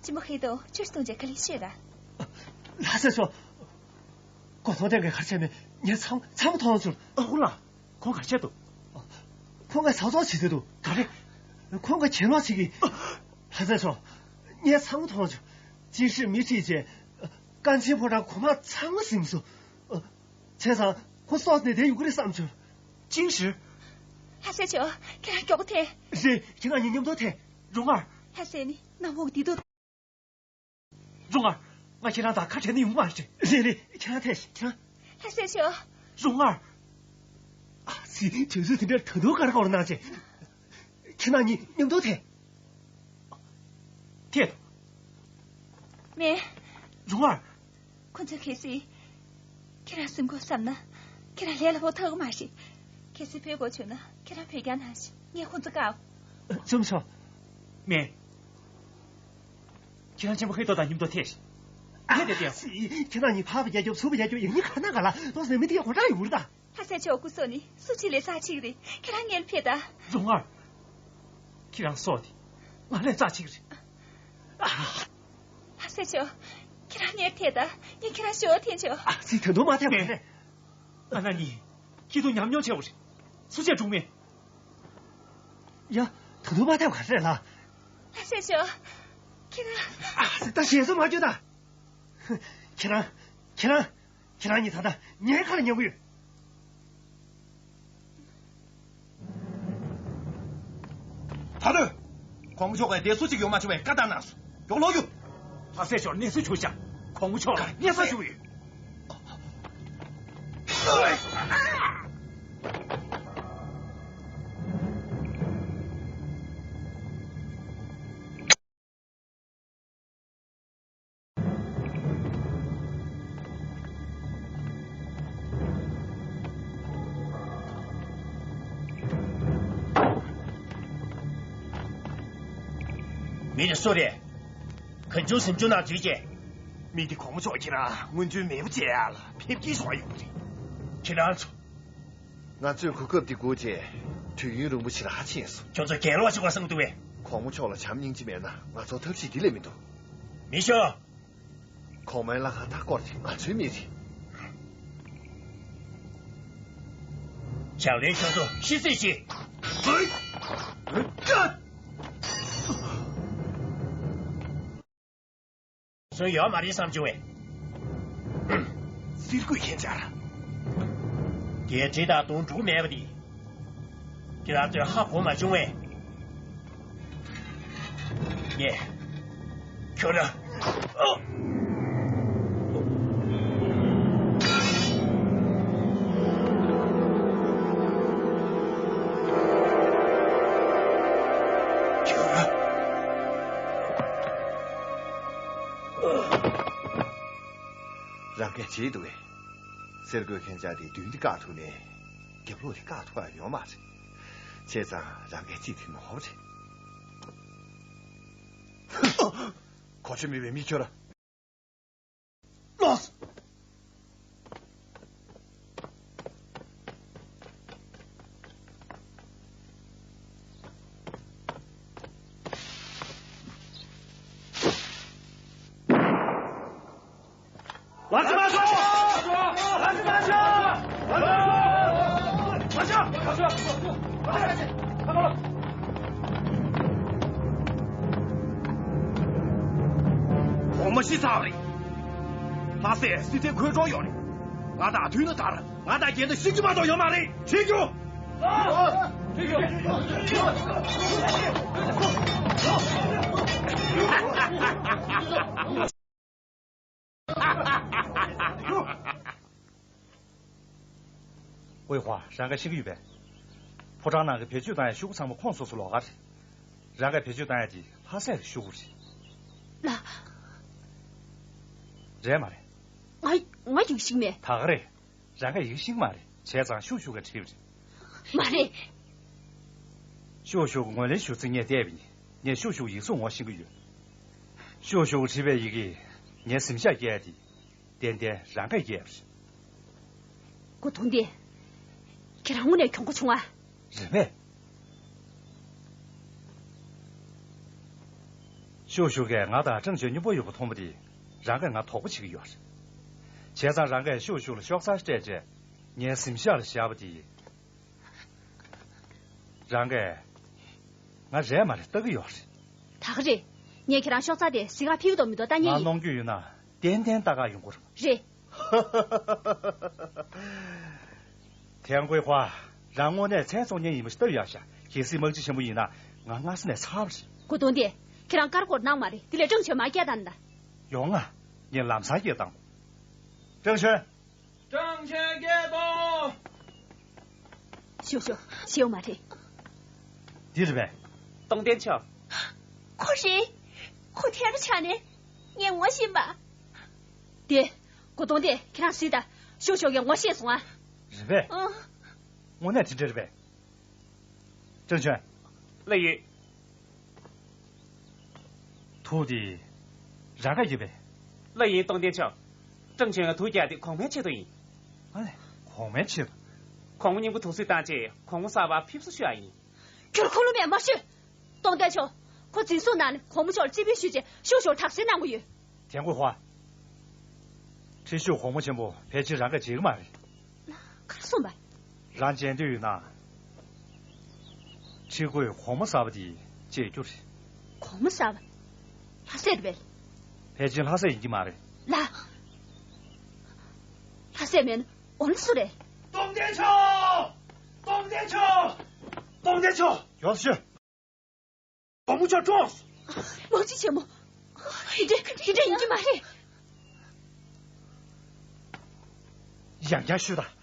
གཅེན་པོ་ཧེ་ཏོ་ཆུ་གཏོང་བྱས་ག་ལེ་ཤོད་དང་། ལྷ་སྲས་མཆོག་གོ་ཐོག་དེ་ག་ག་རེ་བྱས་མེད། ངས་ཚང་ཚང་མ་མཐོང་བྱུང་། ཨ་ཁུ་ལ། ཁོང་ག་རེ་བྱས་འདུག་ཁོང་ག་ཚགས་ཚོགས་བྱེད་དུ་འདུག་ག་རེ། ཁོང་ག་གྱེན་ལོག་བྱེད་ཀྱི། ལྷ་སྲས་མཆོག་ངས་ཚང་མ་མཐོང་བྱུང་། ཅིང་ཧྲི་མི་ཁྲིད་བྱས། ཀན་ཆེན་ཕོ་བྲང་གོང་མ་ཚང་མ་ཟིན་སོང་། བྱས་ཙང་ཁོང་སོགས་ནས་བསྡད་ཡོང་གི་རེད་བསམ་བྱུང་། ཅིང་ཧྲི། ལྷ་སྲས་མཆོག་ཁྱེད་རང་མགྱོགས་པོ་ཐལ། རེད། ཁྱེད་རང་གཉིས་མཉམ་དུ་ཐལ། རོང་ཨར། ལྷ་སྲས་ནི་གནམ་འོག་བདེ་སྡུག་རོང་ཨར། ང་ཁྱེད་རང་དང་ཁ་བྲལ་ནས་ཡོང་མ་རེད། རེད་རེད། ཁྱེད་རང་ཐད་ཤིག་ཁྱེད་རང་། ལྷ་སྲས་མཆོག་རོང་ཨར། ཨ་ཙི། དུས་ཚོད་དེ་འདྲར་ད་དུང་དཀར་དཀར་གནང་བྱས། ཁྱེད་རང་གཉིས་མཉམ་དུ་ཐད། ཐད། མེད། རོང་ཨར། ཁོ་ཚོས་གལ་སྲིད་ཁྱེད་རང་སེམས་ཁུར་བསམ་ན། ཁྱེད་རང་ལས་སླ་པོ་ཐོགས་ཀྱི་མ་རེད། གལ་སྲིད་ཕོད་དགོས་བྱུང་ན་ཁྱེད་རང་བོད་རྒྱ་ནང་བཞིན་ངས་ཁོ་ཚོ་བཀག་ཨ། ཅུང་ཆོག་མེད། ཁྱེད་རང་གཅེན་པོ་ཧེ་ཏོ་དང་མཉམ་དུ་ཐད་ཤིག་ཨ། ཐད་དེ་ཨ། ཁྱེད་རང་གཉིས་ཕར་བ་རྒྱག་རྒྱུ་ཚུར་བ་རྒྱག་རྒྱུ་ཡིན་གཉིས་ག་ན་ག་ལ་ཏོག་ཙམ་མི་དེ་ག་འདྲ་ཡོད་རེད་ད། ལྷ་སྲས་མཆོག་སྐུ་སྲོག་ནི་སུ་གཅིག་ལས་རྩ་ཆེ་གི་རེད། ཁྱེད་རང་སྔོན་ལ་ཕེབས་དང་། རོང་ཨར། ཁྱེད་རང་སྲོག་དེ་ང་ལས་རྩ་ཆེ་གི་རེད། ཨ། ལྷ་སྲས་མཆོག་ཁྱེད་རང་སྔོན་ལ་ཐད་དང་། ངས་ཁྱེད་རང་ཞོར་ཐད་ཆོག་ཨ་ཙི། ད་དུང་མ་ཐད་པ་རེད། ང་རང་གཉིས་སྐྱིད་སྡུག་མཉམ་མྱོང་བྱས་པ་རེད། སུ་བྱས་འགྲོ་མེད། ཡ། ད་དུང་མ་ཐད་པ་རེད་ལ། ལྷ་སྲས་མཆོག་ཁྱེད་རང་། ཨ་ཙི། ད་ཞེད་སོང་མ་སྐྱོ་ད། ཁྱེད་རང་། ཁྱེད་རང་། ཁྱེད་རང་གཉིས་ད་ལྟ་ངའི་ཁ་ལ་ཉན་གྱི་ཡོད། ད་དུང་། གོང་མ་མཆོག་གིས་བསྡད་སུ་གཅིག་ཡོང་མ་བྱུང་བའི་བཀའ་བཏང་གནང་སོང་། མགྱོགས་ལོག་རྒྱུགས། ལྷ་སྲས་མཆོག་གནས་ཚུལ་ཞུ་ཤག་གོང་མ་མཆོག་ལ་སྙན་སེང་ཞུ་གི་ཡོད། མི་དེ་སུ་རེད། གང་བྱུང་གཟིམ་ཆུང་ནང་འཛུལ་རྗེས། མི་དེ་གོང་མ་མཆོག་ཁྱེད་རང་སྔོན་བྱོན་མེས་པོ་མཇལ་ཡག་ལ་ཕེབས་སྐྱེལ་སོང་ཡོང་གི་རེད། ཁྱེད་རང་ཚོ། ང་ཚོས་གོ་སྐབས་འདི་བགོ་བྱས། དུས་ཡུན་རིང་པོ་ཕྱིར་ཧ་ཕྱིན་སོང་། ཁྱོད་ཚོ་གྱེན་ལོག་བྱེད་དགོས་བསམ་གྱི་འདུག་པས། གོང་མ་མཆོག་ལ་བྱམས་སྙིང་རྗེ་མེད་ན་ང་ཚོར་ཐབས་ཤེས་འདི་ལས་མི་འདུག་མི་ཤོག་གོང་མའི་ལྷ་ཁང་མཐའ་བསྐོར་ཏེ་ང་ཚོའི་མི་རེད། ཞང་བློན་ཁྱོད་ཚོ་ཤི་གསོད་བྱེད། སུ་ཡོད་མ་རེད་བསམ་བྱུང་བས། གསེར་སྐུད་མཁྱེན་ཅར། རྒྱལ་ཁྲི་དང་དུང་སྒྲུག་མེད་པ་འདི། ཁྱེད་རང་ཚོས་ཧ་གོ་མ་བྱུང་བས། ངས་ཁྱོད་རང་། རང་གིས་བརྗེད་འདུག་གས། གསེར་སྐུད་མཁན་ཅག་དེ་མདུན་དེ་བཀག་ཐུབ་ནས། རྒྱབ་ལོགས་དེ་བཀག་ཐུབ་ཡ་ཡོད་མ་རེད། བྱས་ཙང་རང་གིས་ཅིག་དེ་ནོར་བ་རེད། གོ་ཆོད་མེད་པའི་མི་ཁྱོད་ར། ལོས། ལག་པ་ཤོག་ལག་པ་ཤོག་ལག་པ་ཤོག་ལག་པ་ཤོག་གོང་མ་ཤི་ཚར་བ་རེད། ལྷ་སྲས་སྲིད་མཐའི་འཁོན་གྲོགས་ཡོད་རེད། ང་དང་མཐུན་ན་ད་ར་ང་དང་རྒྱལ་ན་ཤི་རྒྱུ་མ་གཏོགས་ཡོད་མ་རེད། ཤི་རྒྱུ། ཝེ་ཧྭ། རང་གིས་ཤེས་ཀྱི་ཡོད་པས། ཕོ་བྲང་ནང་གི་བེད་སྤྱོད་བཏང་ཡའི་ཤོག་གུ་ཚང་མ་ཁོང་སོ་སོ་ལོགས་ཀ་རེད། རང་གིས་བེད་སྤྱོད་བཏང་ཡ་དེ་ལྷ་སའི་ཤོག་གུ་རེད། ལགས། རེད་མ་རེད། ང་ང་ཡིག་ཤེས་མེད། ད་ག་རེད། རང་གིས་ཡིག་ཤེས་མ་རེད། བྱས་ཙང་ཤོག་ཤོག་གིས་བྲིས་པ་རེད། མ་རེད། ཤོག་ཤོག་གིས་ངོས་ལེན་ཞུ་ཚིག་ངས་བལྟས་པ་ཡིན། ངས་ཤོག་ཤོག་གི་ཡིག་གཟུགས་ངོ་ཤེས་ཀྱི་ཡོད། ཤོག་ཤོག་གིས་བྲིས་པའི་ཡི་གེ་ངའི་གཟིམ་ཤག་བསྐྱལ་ཏེ། ཏན་ཏན་རང་གིས་བསྐྱལ་བ་རེད། གོ་དོན་དེ། ཁྱེད་རང་དངོས་གནས་གྱོང་པོ་བྱུང་ཨ། རེད་པས། ཤོག་ཤོག་གིས་ང་དང་ཀྲང་ཅོན་མཉམ་པོ་ཡོད་པ་མཐོང་བ་དེ། རང་གིས་ང་དོགས་པ་བྱེད་ཀྱི་ཡོད་རེད། བྱས་ཙང་རང་གིས་ཤོག་ཤོག་ལ་ཤོག་རྩར་སྤྲད་རྗེས། ངའི་གཟིམ་ཤག་ལ་བཞག་པ་དེ། རང་གིས་ང་རེད་མ་རེད་ལྟ་གི་ཡོད་རེད། ད་ག་རེད། ངས་ཁྱེད་རང་ཤོག་རྩ་དེ་གཟིགས་ག་ཕེབས་ཀྱི་འདུག་མི་འདུག་ལྟ་མཁན་ང་ཡིན། གནོང་རྒྱུ་ཡོད་ན་ཏན་ཏན་ལྟ་ག་ཡོང་གི་རེད། རེད། ཐན་ཀུའེ་ཧྭ། རང་དངོས་གནས་ཚལ་བཙོང་མཁན་ཡིན་པ་ཞིག་ལྟ་ཡག་ཤག་གལ་སྲིད་དམག་སྤྱི་ཆེན་པོ་ཡིན་ན་ང་སྔ་ས་ནས་ཚར་བ་རེད། གོ་དོན་དེ། ཁྱེད་རང་ཀར་ཀོར་གནང་མ་རེད། དེ་ལས་ཀྲང་ཅོན་མར་བསྐྱལ་བཏང་ད། ཡོང་ང་། ངས་ལམ་སང་བསྐྱལ་བཏང་། ཀྲང་ཅོན། ཀྲང་ཅོན་སྐད་གཏོང་། ཤོག་ཤོག་ཤེས་ཡོད་མ་རེད། འདི་རེད་པས། སྟོང་བསྟན་མཆོག་ཁོ་རེད། ཁོ་ཐེར་པ་ཆགས་ནས་ངས་ངོ་ཤེས་པ། དེ། གོ་དོན་དེ་ཁྱེད་རང་གཟིགས་དང་། ཤོག་ཤོག་གིས་ངོ་ཤེས་སོང་ཨ། རེད་པས། ཨ། དངོས་གནས་དེ་འདྲ་རེད་པས། ཀྲང་ཅོན། ལགས་ཡོད། དུག་དེ་རང་ག་ཡོད་པས། ལགས་ཡིན་སྟོང་བསྟན་མཆོག་ཀྲང་ཅོན་ལ་དུག་བརྒྱབ་དེ་གོང་མའི་ཆེད་དུ་ཡིན། ཨ་ལས། གོང་མའི་ཆེད་དུ། གོང་མ་མཉམ་པོ་དུག་སེལ་བཏང་རྗེས་གོང་མ་གསར་པ་ཕེབས་བསུ་ཞུ་ཡག་ཡིན། ཁྱོད་ཁུངས་ལུང་མེད་མ་ཤོད། སྟོང་བསྟན་མཆོག་ཁོ་འཛིན་བཟུང་གནང་ནས་གོང་མ་མཆོག་ལ་རྩིས་འབུལ་ཞུས་རྗེས་ཤོག་ཤོག་དག་སེལ་གནང་གི་ཡོད། ཐན་ཀུའེ་ཧྭ། ཁྲི་ཤོག་གོང་མ་ཆེན་པོ་ཕལ་ཆེར་རང་གིས་བརྗེད་ཀྱི་མ་རེད། ག་རེ་གསུངས་པ། རང་བརྗེད་འདོད་ཡོད་ན། ཁྲི་སྐོར་གོང་མ་གསར་པ་དེ་བརྗེད་རྒྱུ་རེད། གོང་མ་གསར་པ། ལྷ་སྲས་རེད་པས། ཕལ་ཆེར་ལྷ་སྲས་ཡིན་གྱི་མ་རེད། ལ། ལྷ་སྲས་མིན་ན་འོ་ན་སུ་རེད། སྟོང་བསྟན་མཆོག་སྟོང་བསྟན་མཆོག་སྟོང་བསྟན་མཆོག་ཡོད་ཤོད། གོང་མ་མཆོག་བཀྲོངས་སོང་། དམག་སྤྱི་ཆེན་མོ། དེ་འདྲ་དེ་འདྲ་ཡིན་གྱི་མ་རེད། ཡང་བསྐྱར་ཤོད་དང་།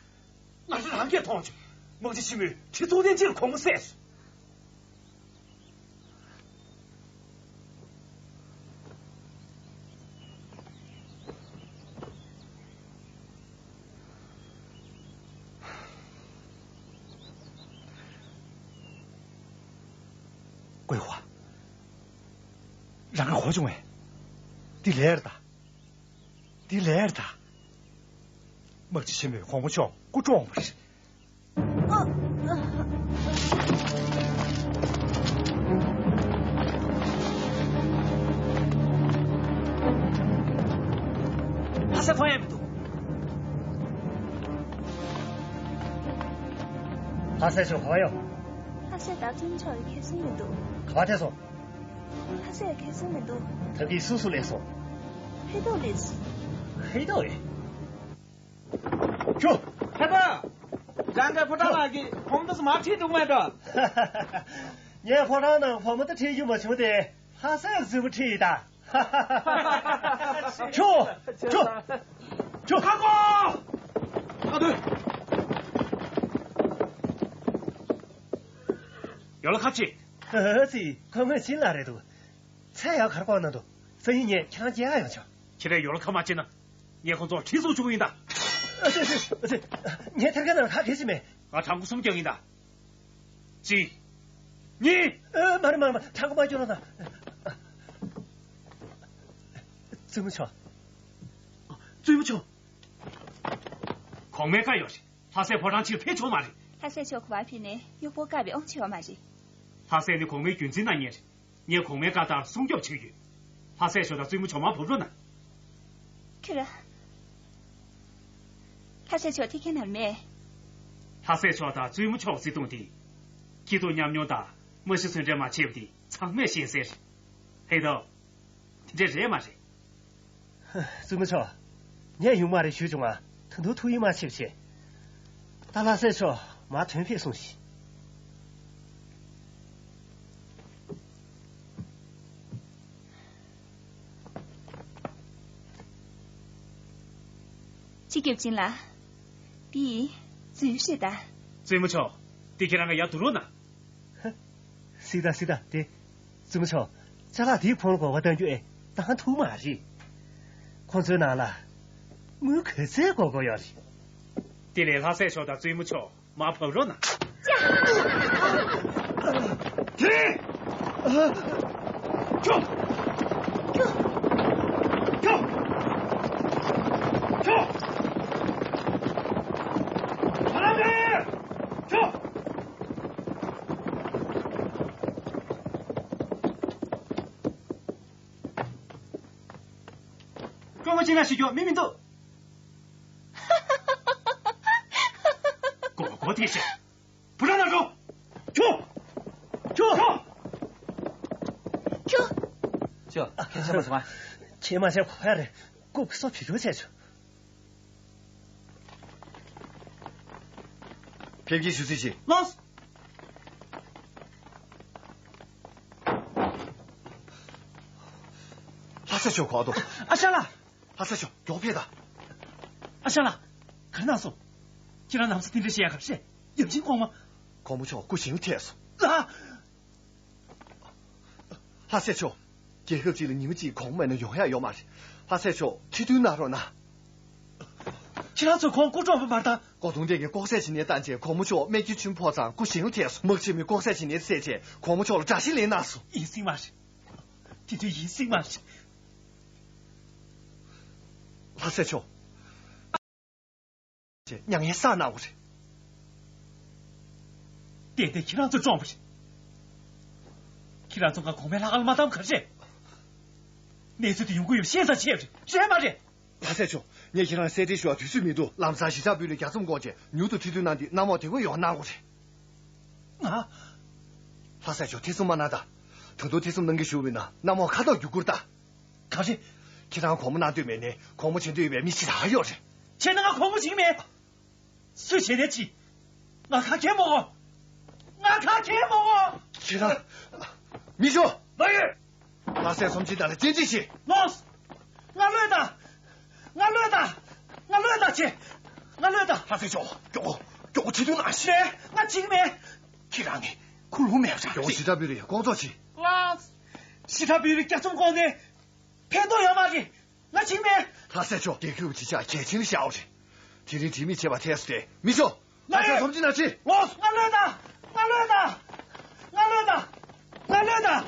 ང་ཚོས་རང་སྐད་མཐོང་བྱུང་། དམག་སྤྱི་ཆེན་མོས་ཁྲི་ཚོ་དན་ཅིར་གོང་མ་བསད་སོང་། ཀུའེ་ཧྭ། རང་གིས་གོ་བྱུང་བས། འདི་ལས་རེད་ད། འདི་ལས་རེད་ད། དམག་སྤྱི་ཆེན་མོས་གོང་མ་མཆོག་སྐུ་བཀྲོངས་པ་རེད། ལྷ་སྲས་མཐོང་ཡ་མི་འདུག་ལྷ་སྲས་མཆོག་ག་པར་ཡོད། ལྷ་སྲས་དང་བཙུན་མོ་མཆོག་ལ་ཁ་སང་མི་འདུག་ག་པར་ཐལ་སོང་། ལྷ་སྲས་ཁ་སང་མི་འདུག་ད་གིན་སུ་སུ་སླེབས་སོང་། ཧེ་ཏོ་སླེབས་སོང་། ཧེ་ཏོ་ཨེ། ཁྱོ། ཧེ་པ། རང་གི་ཕོ་བྲང་ནང་གི་བུ་མོ་དེ་ཚོ་མར་ཁྲིད་འདུག་མེད་འགྲོ། ངས་ཕོ་བྲང་ནང་བུ་མོ་དེ་ཁྲིད་རྒྱུ་མ་བྱུང་སྟེ་ལྷ་སའི་བཙུན་མོ་ཁྲིད་ཡིན་ད། ཁྱོ། ཁྱོ། ཁྱོ། ཁ་ཁོ། ཨ་དུ། ཡོ་ལ་ཁ་ཆེ། ཨ་ཙི། ཁོ་ངོས་ཕྱིན་ལ་རེད་འདུག་ཚེ་ཡག་གར་ཀོ་ན་འདུག་སང་ཉིན་ངས་ཁྱང་སྐྱེལ་ཡང་ཆོག་ཁྱེད་རས་ཡོ་ལ་ཁ་མ་བྱེད་ན། ངས་ཁོ་ཚོ་ཁྲིད་སོང་ཆུག་གི་ཡིན་ད། ཨ་ཙི་ཨ་ཙི། ངས་ཐེར་ཀ་ནང་ཁ་གས་ཅི་མེད། ང་གྲངས་ཀོ་གསུམ་རྒྱག་ཡིན་ད། གཅིག་གཉིས། ཨ། མ་རེད་མ་རེད་མ་རེད། གྲངས་ཀོ་མ་སྐྱོར་རོགས་གནང་། བཙུན་མོ་མཆོག་བཙུན་མོ་མཆོག་གོང་མའི་བཀའ་ཡོད་རེད། ལྷ་སའི་ཕོ་བྲང་ཕྱིར་ཕེབས་ཆོག་མ་རེད། ལྷ་སའི་ཕྱོགས་ག་པར་ཕེབས་ནས་གཡོག་པོ་བཀག་པའི་དབང་ཆ་ཡོད་མ་རེད། ལྷ་སའི་ནི་གོང་མའི་རྒྱུན་འཛིན་གནང་མཁན་རེད། ངས་གོང་མའི་བཀའ་ལྟར་སྲུང་སྐྱོབ་བྱེད་ཀྱི་ཡོད། ལྷ་སའི་ཕྱོགས་དང་བཙུན་མོ་ཕྱོགས་མར་བབས་རོགས་གནང་། ཁྱོད་ར། ལྷ་སའི་ཕྱོགས་དེ་ཁྱེད་ནར་མེད། ལྷ་སའི་ཕྱོགས་དང་བཙུན་མོ་ཕྱོགས་བརྩེ་དུང་དེ། སྐྱིད་སྡུག་མཉམ་མྱོང་དང་མ་གཞི་ཚུལ་འདྲེས་མ་བྱས་པ་དེ་ཚང་མས་ཤེས་གསལ་རེད། ཧེ་ཏོ། དེ་འདྲས་རེད་མ་རེད། བཙུན་མོ་མཆོག་ངས་ཡོང་མ་རེད་ཞུས་བྱུང་ང་། ད་དུང་ཐུགས་ཡིད་མ་ཆེས་པ་བྱས། ད་ལྷ་སའི་ཕྱོགས་མར་ཐོན་ཕེབས་སོང་ཞིག་སྤྱི་ཁྱབ་ཅིན་ལགས། འདི། བཙུན་ཤེས་ད། བཙུན་མོ་མཆོག་དེ་ཁྱེད་རང་ག་ཡར་འདུག་རོགས་གནང་། ཧ། སི་ད་སི་ད་དེ། བཙུན་མོ་མཆོག་ཅ་ལག་དེའི་ཕོན་ལ་གོ་བ་གཏང་རྒྱུ་ཨེ་གཏང་ཐུབ་མ་རེད། ཁོང་ཚོའི་ནང་ལ་དངུལ་ག་ཚད་དགོས་དགོས་ཡོད་རེད། དེ་ལས་ལྷ་སྲས་མཆོག་དང་བཙུན་མོ་མཆོག་མར་བབས་རོགས་གནང་། ཁྱོ། ཁྱོ། ཁྱོ། ཁྱོ། ཁྱོ། སྐྱོ་མོ་ཅི་ན་ཞིག་སྐྱོ་མི་མི་འདུག་གོ་གོ་དེ་ཤེས། བུ་ཕྲུག་ན་འགྲོ། ཁྱོ། ཁྱོ། ཁྱོ། ཁྱོ། ཁྱོ། ཁྱོད་ཆེ་མ་སོང་ཨ། ཁྱེད་མ་ཆེ་ཁོ་ཡ་རེད། ལྐུགས་སོ་བྱི་རུ་ཆེ་ཆུ། ཕེབས་ཀྱི་ཞུ་རྩིས་བྱེད། ལོས། ལྷ་ས་ཆོས་གོ་དོ། ཨ་ཤ་ལགས། ལྷ་ས་ཆོས་མགྱོགས་ཕེབས་དང་། ཨ་ཤ་ལགས། ག་རེ་གནང་སོང་། ཁྱེད་རང་ནམ་ས་དེ་འདྲ་བཤད་ཡ་ག་རེ་བཤད། ཡབ་ཆེན་གོང་མ། གོང་མ་མཆོག་སྐུ་ཞིང་ཐེག་སོང་། ལ། ལྷ་སྲས་མཆོག་རྒྱལ་ཁབ་ཅིག་ལ་ཉི་མ་གཅིག་གོང་མ་མེད་ན་ཡོང་ཡ་ཡོད་མ་རེད། ལྷ་སྲས་མཆོག་ཁྲི་མཐུན་གནང་རོགས་གནང་། ཁྱེད་རང་ཚོ་ཁོང་སྐུ་གྲོངས་པ་མ་གཏང་། ཀོ་ཐུང་ཏེ་གི་ལྐོག་ཟ་བྱེད་ནས་བཏང་རྗེས་གོང་མ་མཆོག་སྨད་ཀྱི་ཆུན་ཕོག་ཙང་སྐུ་ཞིང་ལ་ཐེག་སོང་། དམག་ཆེན་མོས་ལྐོག་ཟ་བྱེད་ནས་བསད་རྗེས་གོང་མ་མཆོག་ལ་དགྲ་ཤ་ལེན་གནང་སོང་། ཡིན་སྲིད་མ་རེད། དེ་དུས་ཡིན་སྲིད་མ་རེད། ལྷ་སྲས་མཆོག་མྱ་ངན་བསགས་གནང་བ་རེད། ཏན་ཏན་ཁྱེད་རང་ཚོ་བཀྲོངས་པ་རེད། ཁྱེད་རང་ཚོ་ང་གོང་མའི་ལྷ་ཁང་ལ་མ་བཏང་ག་རེ་རེད། གནས་ཚུལ་དེ་ཡོང་གི་ཡོད་ཤེས་ཚ་ཆེ་བ་རེད། རེད་མ་རེད། ལྷ་སྲས་མཆོག་ངས་ཁྱེད་རང་གསལ་འགྲེལ་ཞུ་བར་དུས་ཚོད་མི་འདུག་ལམ་སང་ཞི་དྲག་པུའུ་ལས་རྒྱ་མཚམས་བསྐོར་རྗེས་མྱུར་དུ་ཁྲི་མཐུན་གནང་སྟེ་གནམ་འོག་དེ་བར་ཡོང་གནང་དགོས་རེད། ང་། ལྷ་སྲས་མཆོག་ཐེ་ཚོམ་མ་གནང་དང་། ད་དུང་ཐེ་ཚོམ་གནང་གི་བཞུགས་པ་ཡིན་ན་གནམ་འོག་ཁ་དོག་བསྒྱུར་དགོས་རེད་ད། ག་རེ། ཁྱེད་རང་གོང་མ་གནང་འདོད་མེད་ནའི་གོང་མ་བྱེད་འདོད་ཡོད་པའི་མི་ཞེ་དྲག་ཡོད་རེད། བྱས་ན་ང་གོང་མ་བྱེད་ཀྱི་མེད། སུས་བྱས་ནའི་ཅི། ང་ག་གེ་མོ། ང་ག་གེ་མོ། ཁྱེད་རང་། མི་ཤོག་ལགས་ཡོད། ལྷ་སྲས་ཚོམ་ཆེན་དག་ལ་སྤྱན་འདྲེན་བྱེད། ལོས། ང་བློས་བཏང་། ང་བློས་བཏང་། ང་བློས་བཏང་ཆེ། ང་བློས་བཏང་། ལྷ་སྲས་མཆོག་མགྱོགས་པོ། མགྱོགས་པོ་ཁྲི་མཐུན་གནང་ཞིག་མེད། ང་བྱེད་ཀྱི་མེད། ཁྱེད་རང་ནི་ཁུངས་ལུང་མེད་པ་རང་མགྱོགས་པོ་རེད། ཞི་དྲག་པུའུ་ལས་ལྐོག་ཚོགས་བྱེད། ལགས། ཞི་དྲག་པུའུ་ལས་རྒྱ་མཚམས་བསྐོར་ནས་ཕན་ཐོགས་ཡོད་མ་རེད། ང་བྱེད་ཀྱི་མེད། ལྷ་སྲས་མཆོག་རྒྱལ་ཁབ་ཀྱི་ཆ་གལ་ཆེན་ལ་བཞག་པ་རེད། དེ་རིང་དྲི་མེད་བྱེད་པ་ཐལ་སོང་སྟེ་མི་ཤོག་ལྷ་སྲས་ཚོམ་ཆེན་ན་ཅི། ལོས། ང་བློས་བཏང་། ང་བློས་བཏང་། ང་བློས་བཏང་། ང་བློས་བཏང་།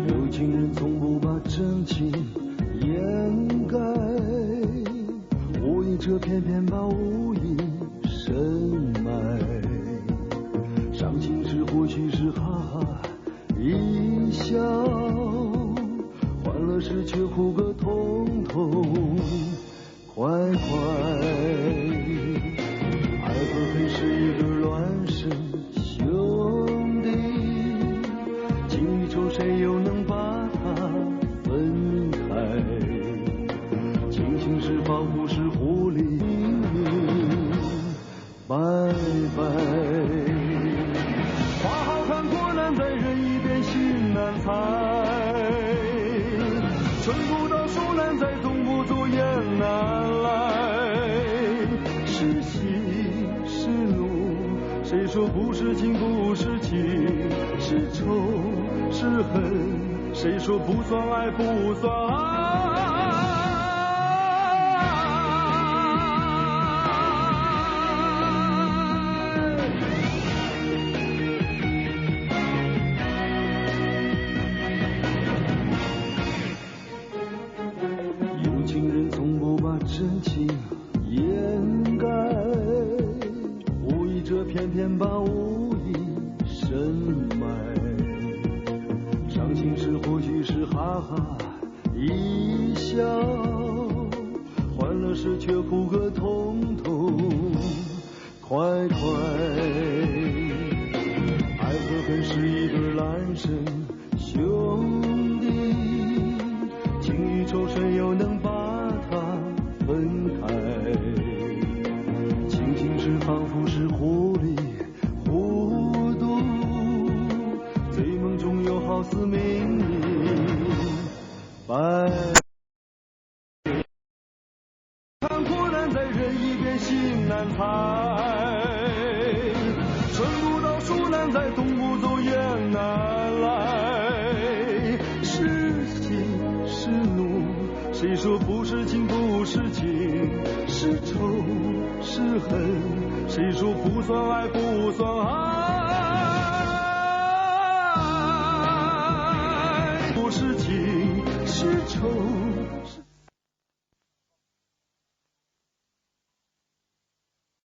有情人从不把真情掩盖，无意者偏偏把无意深埋。伤心时或许是哈哈一笑，欢乐时却哭个痛痛 快快。爱和恨是一对孪生兄弟，情与仇谁又能把它分开？清醒时仿佛是糊里糊涂。 拜拜。花好看，果难摘，人已变，心难猜。春不到，暑难在，冬不足，雁南来。是喜是怒，谁说不是亲不是情？是仇是恨， 谁说不算爱，不算爱？有情人从不把真情 掩盖，无意者偏偏把无意深埋。伤心时或许是哈哈一笑，欢乐时却哭个痛痛快快。爱和恨是一对孪生兄在东吴走远南来，是喜是怒，谁说不是情不是情，是仇是恨，谁说不算爱不算爱，不是情是仇。